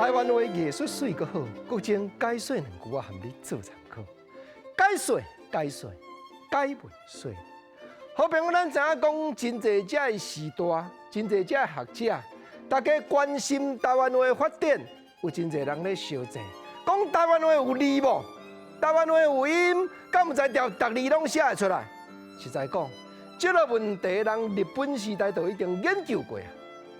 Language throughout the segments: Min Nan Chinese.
台灣話藝術媠閣好，國政解說兩句我含你做參考。解說解說解袂說。好朋友，咱知影講真濟遮的時代，真濟遮的學者，大家關心台灣話發展，有真濟人咧相爭，講台灣話有字無？台灣話有音，敢有才調逐字攏寫會出來？實在講，這個問題，人日本時代就已經研究過啊。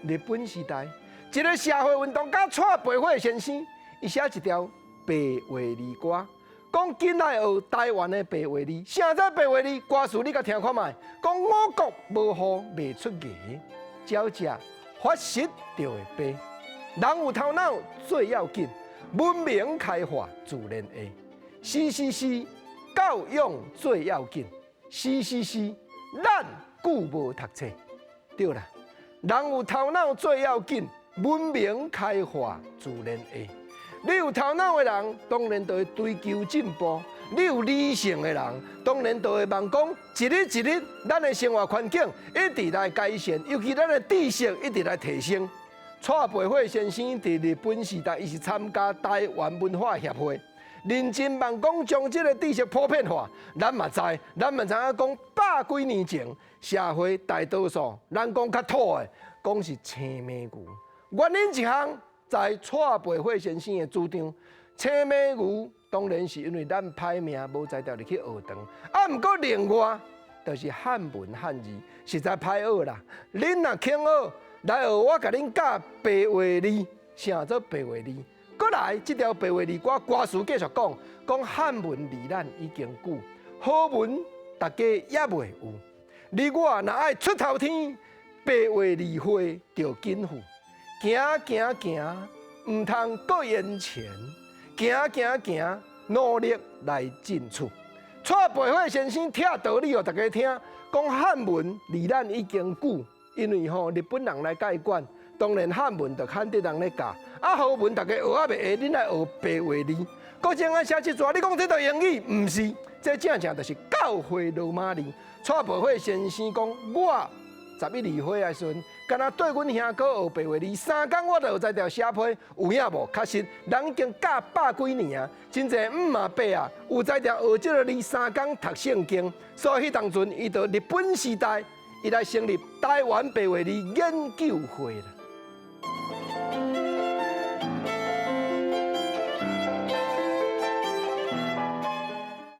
日本時代，一個社會運動家蔡培火先生，伊寫一條白話字歌，講緊來學台灣的白話字。啥做白話字？歌詞你共聽看覓？講五穀無雨袂出芽，鳥食發實就會飛。人有頭腦最要緊，文明開化自然會。是是是，教養最要緊。是是是，咱久無讀冊。對啦，人有頭腦最要緊，文明開化自然會。你有頭腦的人，當然就會追求進步；你有理性的人，當然就會望講，一日一日，咱的生活環境一直來改善，尤其咱的知識一直來提升。蔡培火先生佇日本時代，伊是參加台灣文化協會，認真望講將這個知識普遍化。咱嘛知，咱嘛知影講百幾年前，社會大多數咱講較土的，講是青牯牛。原因一項，在蔡培火先生的主張，青牯牛當然是因為咱歹命無才調入去學堂。啊，毋過另外就是漢文漢字實在歹學啦。恁若肯學，來學我共恁教白話字，啥做白話字？閣來，這條白話字歌歌詞繼續講，講漢文離咱已經久，好文大家猶未有。你我若愛出頭天，白話字會著緊赴。行行行，毋通閣延前。行行行，努力來進取。蔡培火先生拆道理予大家聽，講漢文離咱已經久，因為吼日本人來蓋管，當然漢文就漢德人咧教，啊好文大家學猶袂會，恁來學白話字。閣怎啊寫這逝，你講這著英語？毋是，這正正就是教會羅馬字。蔡培火先生講，我十一二歲的時陣，敢若綴阮兄哥學白話字，3工我就有才調寫批，有影無？確實，人已經教百幾年啊，真濟姆啊伯啊，有才調學這個字，3工讀聖經。所以彼當陣，伊就日本時代，伊來成立台灣白話字研究會啦。